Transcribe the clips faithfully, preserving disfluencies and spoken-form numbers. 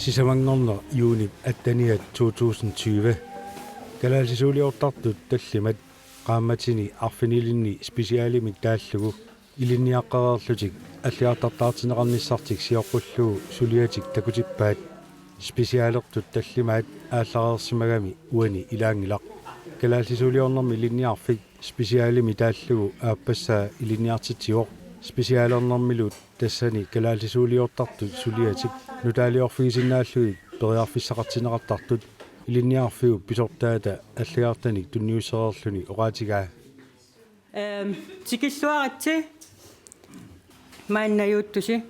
Sisamanngorneq juunip atteniat to tusind tyve. Kalaallisuuliortartut tallimat qaammatini arfinilinni specialimik taallugu ilinniaqqereerlutik allagartartaartinneqarnissartik sioqqullugu suliatik takutippaat. Specialertut tallimaat aallareersimagami uani ilaanngilaq. Kalaallisuuliornermi ilinniarfik specialimik taallugu aappassaa ilinniartitsivoq. Specialernermilu tassani kalaallisuuliortartut suliatik nutaaliorfigisinnaallugit periarfissaqartinneqartartut ilinniarfiup pisortaata allagartanik tunniussereerluni oqaatigaa. Ehm, tikilluaritsi maannajuuttusi.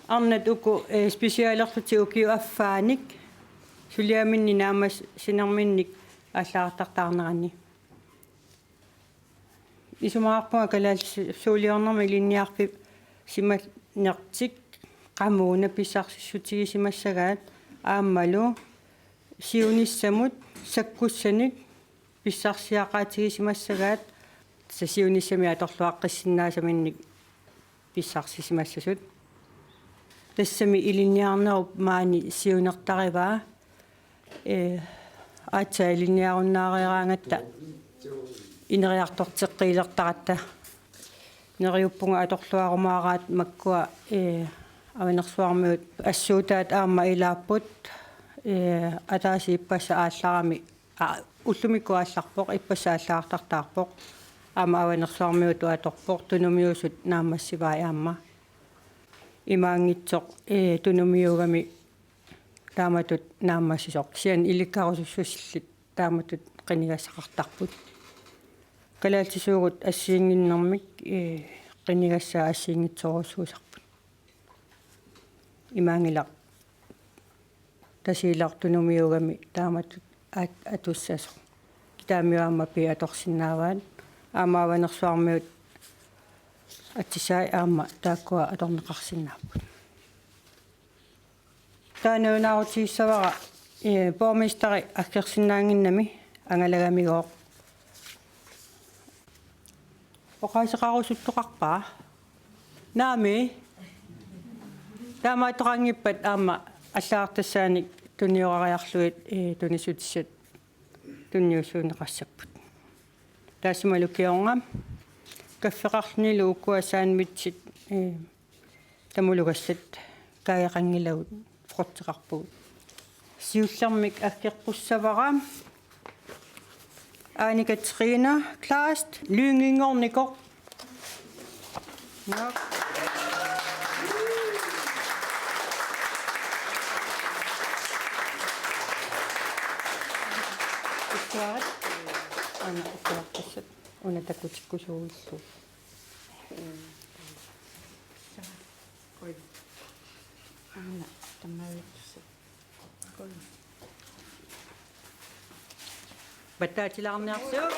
Arnat uku, eh, specialerlutik ukiup affaanik suliaminnik naammassinerminnik aallagartartaarnerani. Isumaqarpunga kalaallisuuliornermi ilinniarfisimanertik qamuuna pissarsissutigisimassagaat aammalu siunissamut sakkussanik pissarsiaqaatigisimassagaat, tassa siunissami atorluaqqissinnaassaminnik pissarsisimassasut. Tassami ilinniarnerup maani siunertarivaa, ee, aatsaat ilinniarunnaareeraangatta ineriartorteqqiilertaratta. Neriuppunga atorluarumaaraat makkua, ee, Avanersuarmiut assuutaat aamma ilaapput, ee, ataaseq ippassaq aallarami, aa, ullumikkut aallarpoq, ippassaq aallagartartaarpoq. Aamma Avanersuarmiutut atorpoq, tunumiusut naammassivai aamma. Imaanngitsoq, ee, tunumiugami taamatut naammassisoq. Kisianni ilikkarusussusillit taamatut qinigassaqartarput. Kalaallisuugut assigiinnginnermik, ee, qinigassaat assigiinngitsorujussuusarput. Imaanngilaq Tasiilaq tunumiugami taamatut at-, atussasoq. Kitaamiut aamma pii atorsinnaavaat. Aamma Avanersuarmiut atisai aamma taakkua atorneqarsinnaapput. Taanna nalunaarutigissavara, ee, borgmesteri aggersinnaannginnami angalagamigooq. Oqaaseqarusuttoqarpa? Naamik. Taamaattoqanngippat aamma allagartassaanik tuniorariarlugit, ee, tunissutissat tunniussuunneqassapput. Taassumalu kingorna kaffeqarlunilu ukua sandwichit, ee, tamulugassat kaageqanngilagut frugteqarpugut. Siullermik aggeqqussavara Anne Katrine Kleist, Lynginngornikoq. Nå. Ukkuarit. Aana ukkuartassat. Una takutikkusuuillu. Aana, tammaavittussat. Pattaatilaarniarsiuk.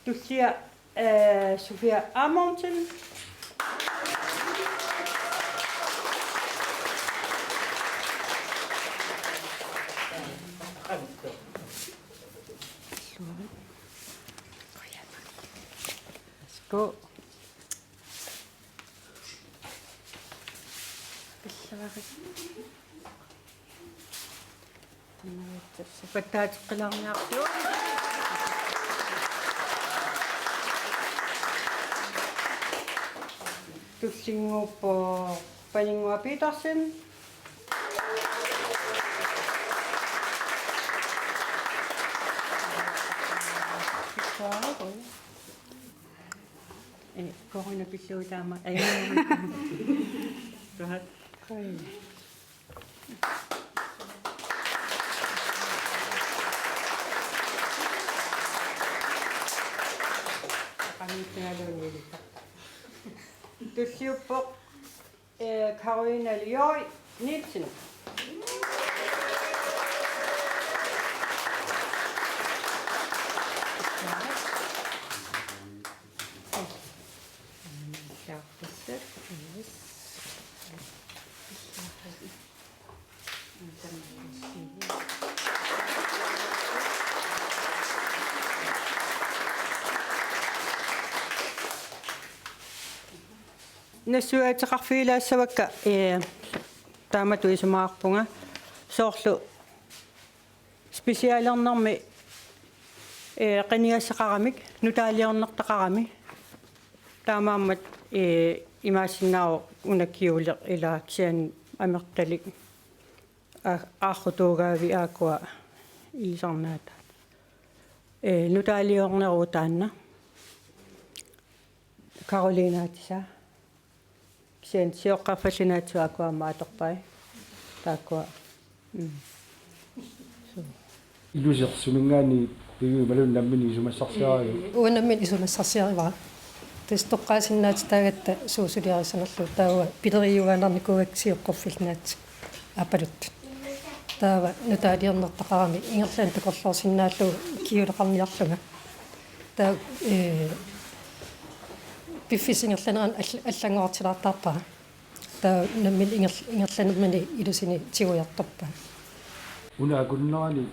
Tullia, eh, Sofia Amundsen. Værsgo. Pattaateqqilaarniarsiuk. Tullinnguuppoq Paninnguaq Petersen. Ee, Corona pillugu taama. Ai. Tuhat. Koi. Tulliuppoq, eh, Karina Lioi Nielsen. Nassuiaateqarfigilaassavakka, ee, taamatut isumaqarpunga. Soorlu specialernermi, ee, qinigassaqaramik, nutaaliornertaqarami. Taamaammat, ee, imaassinnaavoq una kjoleq ila kisianni amertalik a-, aaqquttuugaavi aakkua ilisarnaataat. Ee, nutaaliorneruvoq taanna. Karolinaatsisaa. Kisianni sioqqarfallit naatsut aakkua aamma atorpai. Taakkua. Mm. Suu. Iluseq suminngaanniit pigiuk imaluunniit nammineq isumassarsiariuk? Uanga nammineq isumassarsiarivara. Tassa toqqaassinnaatitaagatta suut suliarissanerlugit, taava pileriuaannarnikuuakka sioqqarfillit naatsut aappaluttut. Taava nutaaliornertaqarami ingerlaannaq takorloorsinnaallugu kjoleqarniarlunga. Taava, ee, piffissap ingerlanerani all-, allanngortilaartarpara. Taava nammineq inger-, ingerlanermini ilusineq tigujartorpaat. Una akunnerani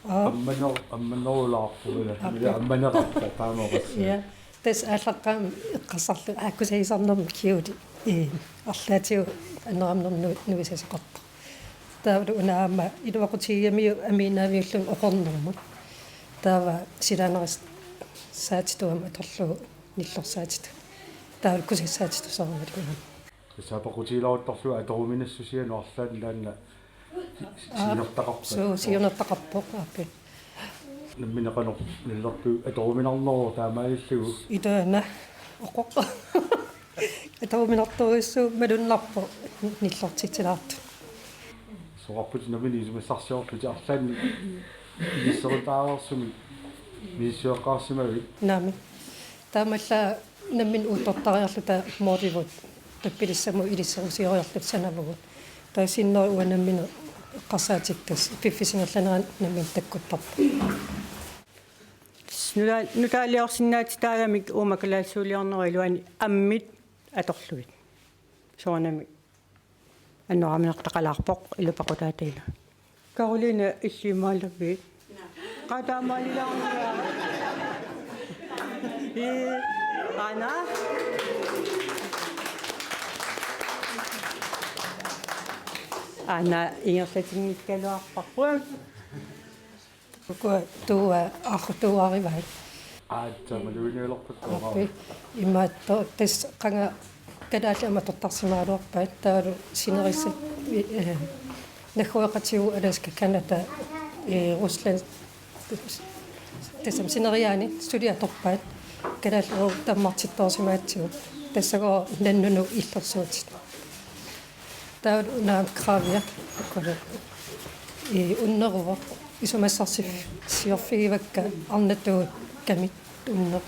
Aap. Ammaner-, ammanerulaarpoq, Aap. Ammaneqarpoq taamaappoq. Ja. Tassa aallaqqaammut eqqarsarlunga aakkusagisarnermut kjole. Ee, arlaatigut anneramnermut nu-, nuisasoqartoq. Taavalu una aamma iluaqutigigamiuk amiinnaaviulluni oqornermut. Taava silaanerissaatitut aamma atorlugu nillorsaatitut. Taavalu kusassaatitut soorunalimi aamma. Tassa apeqqutigilaaruttorlugu atoruminassusianut arlaannik taanna si-, si-, Aap, siunertaqarpat. Suu, siunertaqarpoq, aap. Nammineq qanoq nallerpiuk atoruminarneruvoq taamaalillugu? Ilaana oqoq. Atoruminartorujussuuvoq malunnarpoq nillortitsilaartut. Soqarputit nammineq isumassarsiorlutit arlaannik ilisseritaareersumik misissueqqaarsimavit? Naamik. Taamaallaat nammineq uuttortariarluta moorivut pappilissamut ilisserusioriarluta sanavugut. Taava sinneri uanga nammineq eqqarsaatigaara piffissap ingerlanerani nammineq takkuttarpoq. Nuta-, nutaaliorsinnaatitaagamik uuma kalaallisuuliornerup iluani ammit atorlugit. Soorunami anneraminertaqalaarpoq ilupaqutaatalu. Karoline, illimaallaviit? Qaa, taamaalilaarniaruk. Ii, aana. Aana ingerlatinngikkaluarparput. Ukua tuua aaqquttuuarivai. Aatsaat maluginialerput. Aappi. Imaattoq tassa qanga kalaallit aamma atortarsimagaluarpaat, taavalu sinerissat, eh, naggueqatigut Alaska, Canada, eh, Rusland, tassami sineriaani suli atorpaat, kalaallit tammartittoorsimagatsigu, tassagooq nannunut illersuutit. Taava una Kravia, ukulu, ii, unneruvoq, isumassarsi-, siorfigivakka arnatuut kamit unneq,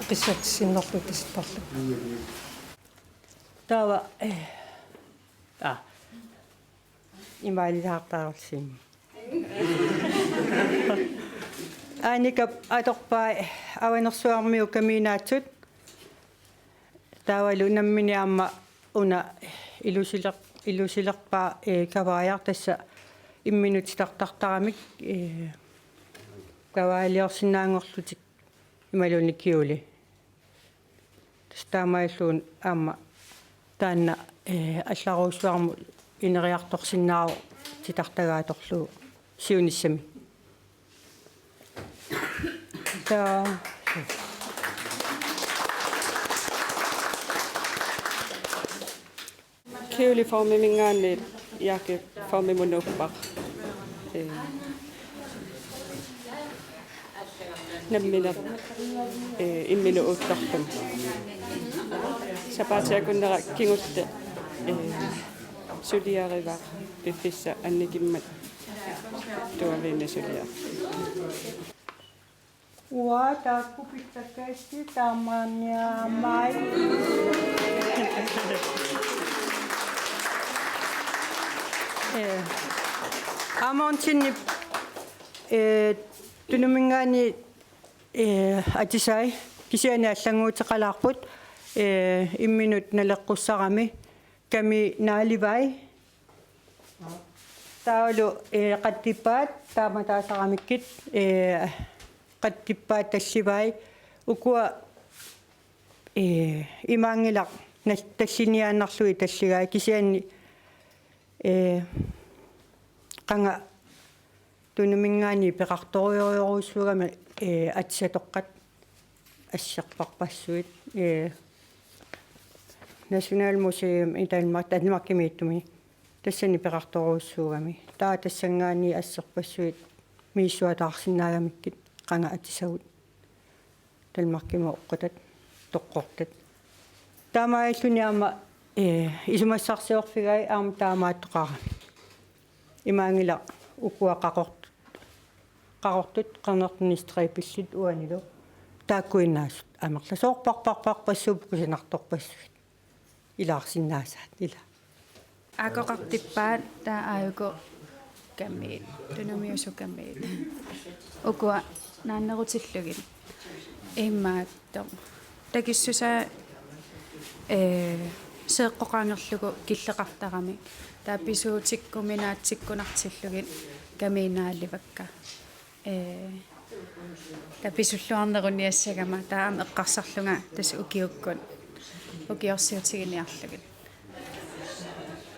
qissiortissinnarlugu tisittarlugu. Taava, eh, aa, imaalisaartaarlugu. Aanikap atorpai Avanersuarmiut kamiinaatsut. Taavalu nammineq aamma una ilusiler-, ilusilerpaa, eh, kavaajartassa imminut titartartaramik, eh, kavaaliorsinnaanngorlutik imaluunniit kjole. Tassa taamaallugu aamma taanna, eh, allarujussuarmut ineriartorsinnaavoq titartagaatorlugu siunissami. Taa. Kjoleformiminngaanniit Jakob formimut nuuppara. Ee, nammineq, ee, imminut uuttorluni. Sapaatip akunnera kingulleq, ee, suliarivara piffissap annikimmat tuaviinnaq suliaq. Uanga taakku pitsakkaatsit taamaanniaammat. Eh, Amontinip, eh, Tunuminngaanniit, eh, atisai kisianni allannguuteqalaarput, eh, imminut naleqqussarami Kami Naalivai. Taavalu, eh, qattippaat taamataasaramikkit, eh, qattippaat tallivai ukua, eh, imaanngilaq Nal-, talliniaannarlugit talligai kisianni, ee, qanga Tunuminngaanniit peqartorujorujussuugami, ee, atisatoqqat asserparpassuit, ee, Nationalmuseum i Danmark, Danmarkimiittumi, tassani peqartorujussuugami. Taava tassanngaanniit asserpassuit misissuataarsinnaagamikkit qanga atisagut. Danmarkimi oqqutat toqqortat. Taamaalilluni aamma, ee, isumassarsiorfigai aamma taamaattoqarami. Imaanngilaq ukua qaqort-, qaqortut qernertunik stribellit uanilu. Taakkuinnaasut amerlasoorparparparpassuupput kusanartorpassuit. Ilaarsinnaasaat, ila. Aakoqartippaat taava aajuku kamiit, tunumiusut kamiit. Ukua naannerutillugit. Imaattoq. Takissusaa, ee, seeqqoqangerlugu killeqartaramik. Taava pisuutikkuminaatsikkunartillugit kamiit naalivakka. Ee, taava pisulluarneruniassagama, taava aamma eqqarsarlunga tassa ukiukkut, ukiorsiutiginiarlugit.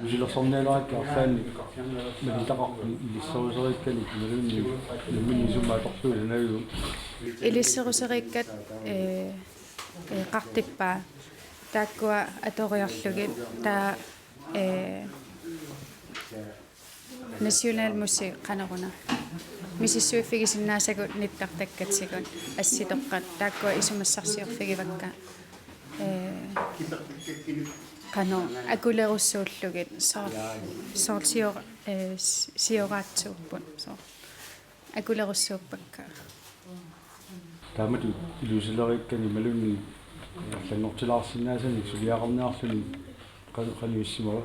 Ilusilersornialerakkit arlaannik malitaqarpit ilisserusereerakkanik imaluunniit nammineq sumut atorlugu sanaviuk? Ilisserusereerakkat, ee, ee, qartippaa. Taakkua atoriarlugit, taava, ee, Nationalmuseet qanoruna. Misissuiffigisinnaasagut nittartakkatigut assitoqqat taakkua isumassarsiorfigivakka. Ee, qanoq akulerussuullugit soor-, soorlu sio-, ee, s-, sioraatsuupput. Soor-, akulerussuuppakka. Taamatut ilusilereerakkanik imaluunniit allanngortilaarsinnaasanik suliaqarniarluni qan-, qanoq issimava?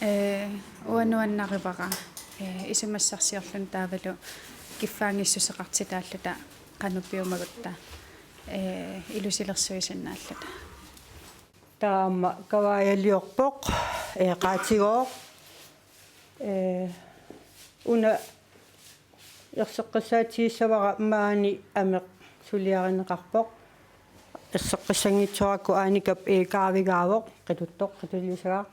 Ee, uanga nuannarivara, ee, isumassarsiorluni taavalu kiffaanngissuseqartitaalluta qanoq piumagutta, ee, ilusilersuisinnaalluta. Taava aamma kavaajaliorpoq, ee, qaatigooq, ee, una erseqqissaatigissavara maani ameq suliarineqarpoq. Erseqqissanngitsoorpakka Aanikap, ee, kaavigaavoq, qituttoq, qitulisagaq.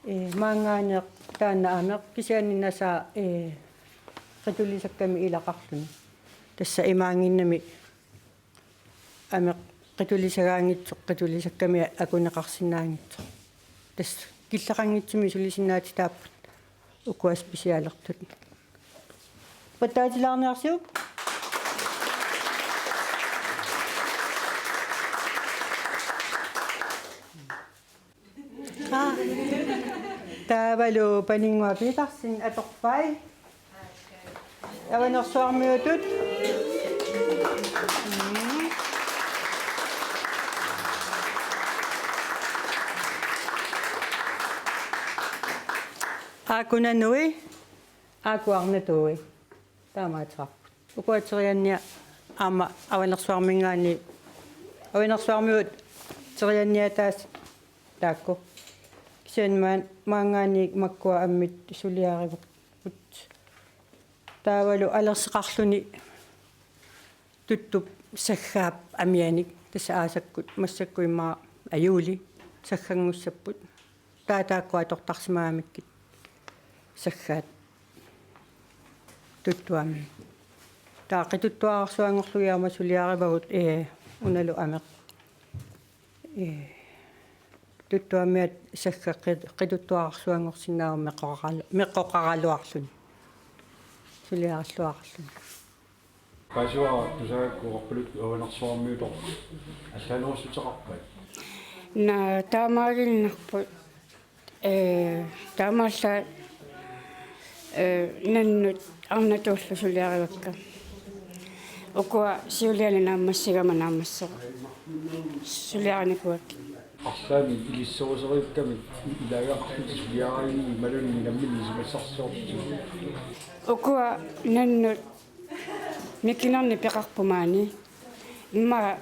Ee, maanngaanniit taanna ameq kisianni nasaa, ee, qitulisakkami ilaqarluni. Tassa imaanngimmat ameq qitulisagaanngitsoq, qitulisakkami akuneqarsinnaanngitsoq. Tassa killeqanngitsumik sulisinnaatitaapput ukua specialertut. Pattaatilaarniarsiuk. Aa. Taavalu Paninnguaq Petersen atorpai. Avanersuarmiutut. Mm. Aaku Nanui, aaku Arnatui. Taamaateqarput. Ukua terianniat aamma Avanersuarminngaanniit, Avanersuarmiut terianniataasut taakku. Kisianni maan-, maanngaanniit makkua ammit suliarivagut. Taavalu alerseqarluni Tuttup saggaap amianik, tassa aasakkut massakkut immaqa ajuuli sagganngussapput. Taava taakku atortarsimagamikkit saggaat Tuttup amiat. Taava qituttuararsuanngorlugit aamma suliarivagut, ee, unalu ameq. Ee, Tuttup amiat sagga qit-, qituttuararsuanngorsinnaavoq meqqoqaralu-, meqqoqaraluarluni. Suliarilluarluni. Paasivara tusagakku oqarpaluttoq Avanersuarmiutoq allaanerussuteqarpat? Naa, taamaaginnarpoq. Ee, taamaallaat, ee, Nannut Arnatullu suliarivakka. Ukua siuliani naammassigama naammassivara. Suliarinikuuakka. Arlaannik ilisserusereerakkamik ilaagaqarlutit suliarineq imaluunniit nammineq isumassarsiorlutit? Ukua Nannut mikinernik peqarput maani. Immaqa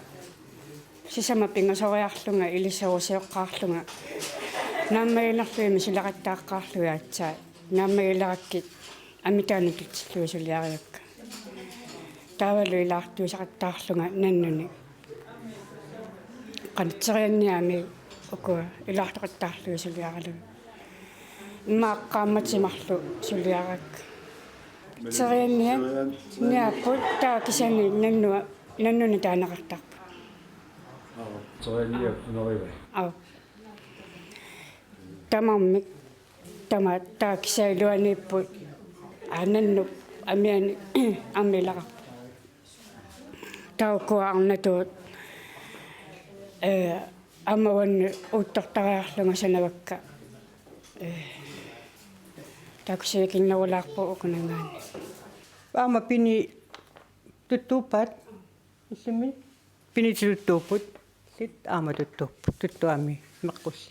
sisamat pingasoriarlunga ilisserusioqqaarlunga. Naammaginerlugit misileqattaaqqaarlugit aatsaat. Naammagilerakkit amitaanut tutsillugu suliarivakka. Taavalu ilaartuisaqattaarlunga Nannuni. qanitserianniami ukua ilaartoqattaarlugit suliaralugit. Immaqa qaammatit marluk suliarakku. Terianniat niapput taava kisianni nannua, nannuna taaneqartarput. Terianniat unerivai? Au. Tamarmik tamaat taava kisianni iluaniipput aa nannup amiani aamma ilaqarpoq. Taava ukua arnatuut, ee, aamma uannut uuttortariarlunga sanavakka. Ee, takusiakinnerulaarpoq ukunanngaanniit. Aamma pini tuttuuppat? Illimmi? Pinit tuttuupput. Illit aamma tuttuupput. Tuttuami meqqulli.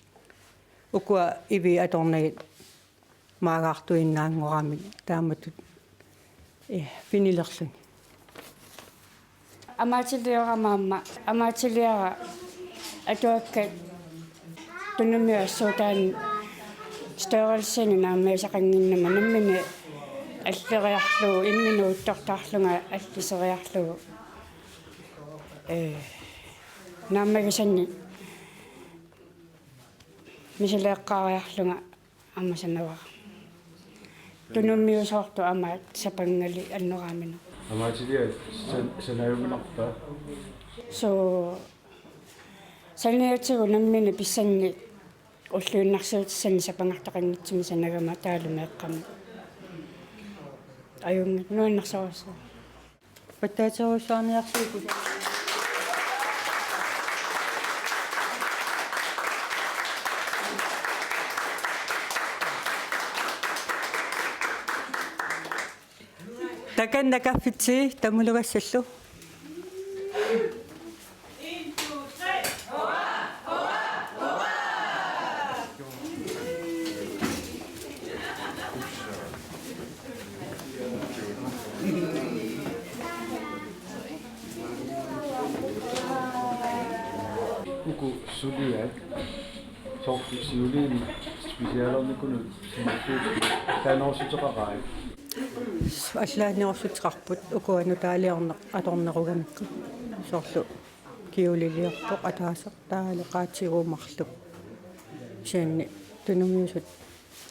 Ukua ivi atornagit maagaartuinnaanngoramik taamatut, eh, pinilerluni. Amaatiliorama aamma, amaatiliara atuakkat Tunumiut assorsuutaanni størrelsini naammagisaqannginnama nammineq alleriarlugu, imminut uuttortarlunga alliseriarlugu. Ee, naammagisannik misileeqqaariarlunga aamma sanavara. Tunumiusoortoq aamma sapanngali annoraaminu. Amaatiliat san-, sanajuminarpa? Suu, saniatigut nammineq pissannik ulluinnarsiutissannik sapangartaqanngitsumik sanagama taavalu meeqqamik. Ajunngilaq, nuannersorujussuaq. Pattaaterujussuarniarsiuk. Takanna kaffitsi tamulugassallu. Uku suliat soorlu siuliini specialernikunik sinnattuutit allaanerussuteqaqaat? Allaanerussuteqarput, ukua nutaaliorneq atornerugamikku. Soorlu kjoleliorpoq ataaseq taavalu qaatigut marluk. Kisianni tunumiusut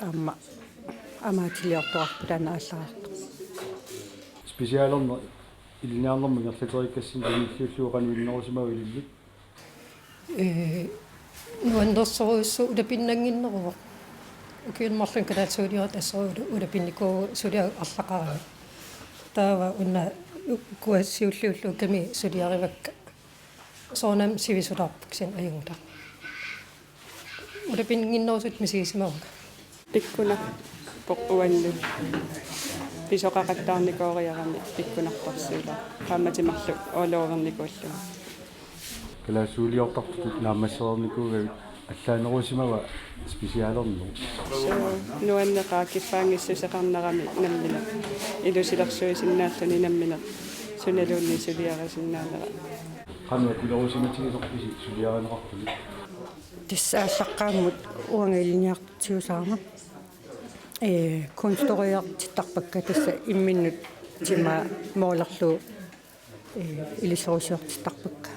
aamma amaatiliortoqarput taanna aallartittoq. Specialerneq ilinniarnermut ingerlateriikkassinnut tunilliullugu qanoq ilinerusimava ilinnut? Ee, nuannersorujussuuvoq, ulapinnannginneruvoq. Ukiuni marlunni kalaallisuuliortut assorujuk ulapinnikuuvugut suliaq arlaqarami. Taava una ukua siulliullugu kami suliarivakka. Soorunami sivisulaarput kisianni ajunngilaq. Ulapinnginnerusutut misigisimavunga. Pikkunarpoq uannut. Pisoqaqattaarnikooriarami pikkunartorsiulaa. Qaammatit marluk orlovernikuullunga. Kalaallisuuliortartutut naammassereernikuugavit allaanerusimava specialerneq? Suu, nuanneqaaq kiffaanngissuseqarnerami nammineq. Ilusilersuisinnaalluni nammineq. Sunaluunniit suliarisinnaanera. Qanoq akulerusimatigisarpisi suliarineqartunik? Tassa aallaqqaammut uanga ilinniartitsiusarama. Ee, kunstoriartittarpakka tassa imminnut timaa moolerlugu, ee, ilitsersuiartittarpakka.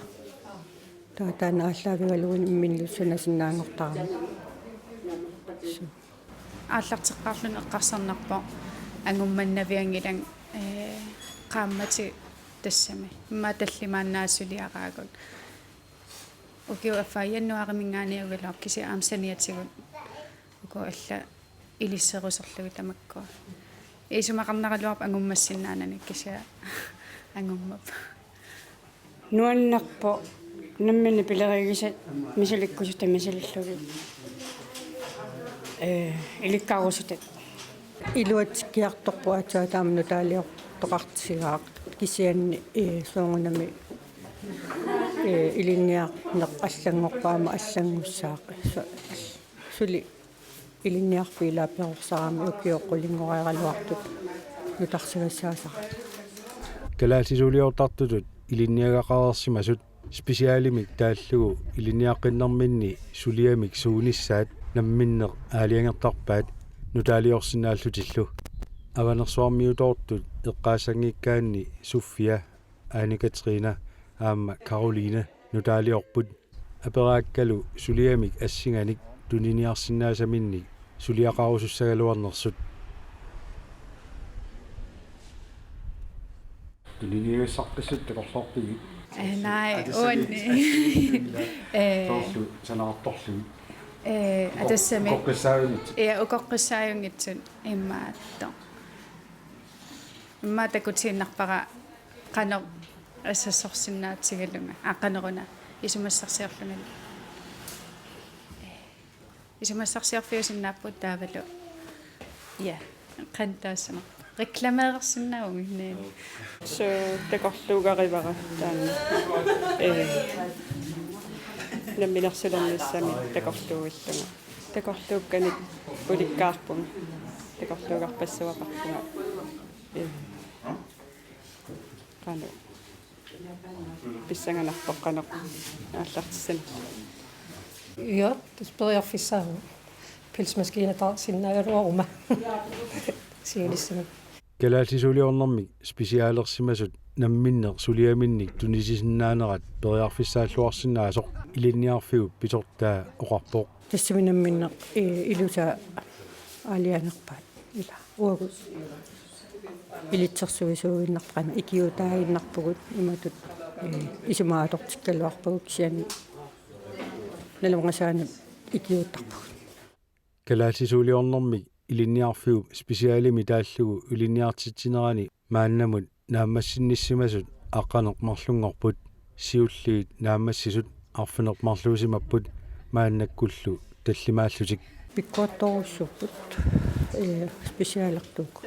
Taava taanna aallaavigalugu imminnut sanasinnaanngortarama. Suu. Aallarteqqaarluni eqqarsarnarpoq angummannavianngilanga, ee, qaammatit tassami. Immaqa tallimaannaat suliaraagut. Ukiup affaa januaariminngaanniit ugaluarpoq kisianni aamma saniatigut uku allat ilitserusorlugit tamakkua. Isumaqarnaraluarpoq angummassinnaanani kisianni angummappoq. Nuannerpoq nammineq pilerigisat misilikkusutut misilillugit. Ee, ilikkarusutut. Iluatsikkiartorpoq aatsaat taama nutaaliortoqartigaaq kisianni, ee, soorunami, ee, ilinniarneq allanngorpoq aamma allanngussaaq. Su-, suli ilinniarfiit ilaa perorsarami ukiut qulinngoriaraluartut nutarsigassaasarami. Kalaallisuuliortartutut ilinniagaqareersimasut specialimik taallugu ilinniaqqinnerminni suliamik suunissaat namminneq aalajangertarpaat nutaaliorsinnaallutillu. Avanersuarmiutoortut eqqaassanngikkaanni Sofia, Ane Katrine aamma Karoline nutaaliorput. aperaakkalu suliamik assinganik tuniniarsinnaasaminnik suliaqarusussagaluarnersut. Tuniniagassaqqissut takorloorpigit? Eh, nej, uanni. Eh, soorlu sanaartorlugit. Eh, atassami. Ukoqqissaajunngitsut. Ja, ukoqqissaajunngitsut immaattoq. Immaqa takutiinnarpara qanoq assassorsinnaatigalunga. Aa, qanoruna isumassarsiorlunga. Isumassarsiorfiusinnaapput taavalu. Ja, qanoq taassuma. Reklameersinnaavugut. Suu, takorluugarivara taanna. Eh, namminersulernissami takorluuillunga. Takorluukkanik ulikkaarpunga. Takorluugarpassuaqarpunga. Eh, qanoq pissanganarpoq qanoq aallartissanersoq. Ja, tassa periarfissaavugut. Pølsemaskiinataarsinnaagaluaruma. Siulissami. Kalaallisuuliornermik specialersimasut namminneq suliaminnik tunisisinnaanerat periarfissaalluarsinnaasoq Ilinniarfiup pisortaa oqarpoq. Tassami namminneq, eh, ilusaa aalajangerpaat. Ila uagut ilitsersuisuuginnarput, qanoq ikiuutaaginnarpugut imatut, eh, isumaatortikkaluarpagut kisianni nalungasaanut ikiuuttarpagut. Kalaallisuuliornermik Ilinniarfiup specialimik taallugu ilinniartitsinerani maannamut naammassinnissimasut aqqaneq-marlunngorput, siulliit naammassisut arfineq-marluusimapput maannakkullu tallimaallutik. Pikkorissorujussuupput, eh, specialertuukkut.